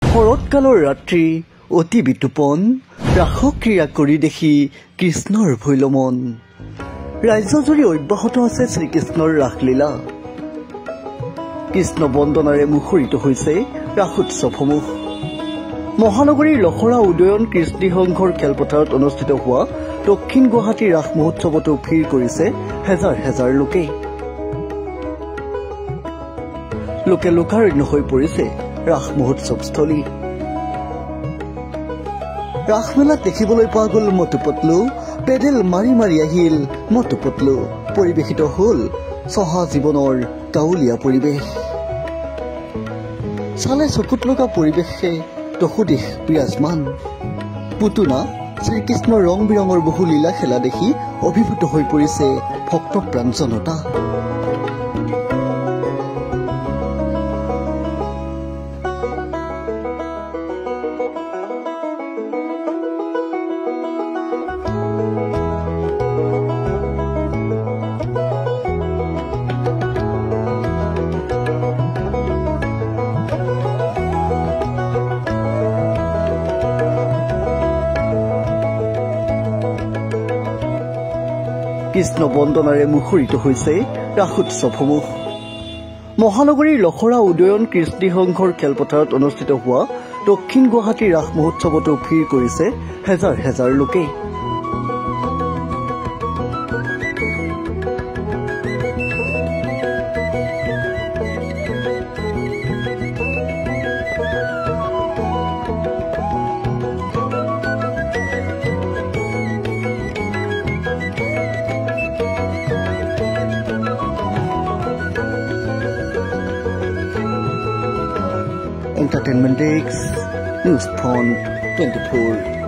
শৰৎকালৰ ৰাত্ৰি অতি বিতোপন, ৰাসক্ৰিয়া কৰি দেখি কৃষ্ণৰ ভৈল মন। ৰাজ্যজুৰি অব্যাহত আছে শ্ৰীকৃষ্ণৰ ৰাসলীলা। কৃষ্ণ বন্দনাৰে মুখৰিত হৈছে ৰাসোৎসৱসমূহ। মহানগৰীৰ লখৰা উদয়ন কৃষ্টি সংঘৰ খেলপথাৰত অনুষ্ঠিত হোৱা দক্ষিণ গুৱাহাটী ৰাস মহোৎসৱতো ভিৰ কৰিছে হেজাৰ হেজাৰ লোকে। লোকে লোকাৰণ্য হৈ পৰিছে ৰাস মহোৎসৱস্থলী। ৰাসমেলাত দেখিবলৈ পোৱা গ'ল মটু পটলু, পেডেল মাৰি মাৰি আহিল মটু পটলু। পৰিৱেশিত হ'ল চহা জীৱনৰ গাঁৱলীয়া পৰিৱেশ। চালে চকুত লগা পৰিৱেশে দশোদিশ বিৰাজমান। পুতনা শ্ৰীকৃষ্ণৰ ৰং বিৰঙৰ বহু লীলা খেলা দেখি অভিভূত হৈ পৰিছে ভক্তপ্ৰাণ জনতা। কৃষ্ণ বন্দনাৰে মুখৰিত হৈছে ৰাসোৎসৱসমূহ। মহানগৰীৰ লখৰা উদয়ন কৃষ্টি সংঘৰ খেলপথাৰত অনুষ্ঠিত হোৱা দক্ষিণ গুৱাহাটী ৰাস মহোৎসৱতো ভিৰ কৰিছে হেজাৰ হেজাৰ লোকে। Entertainment Desk, News Front 24.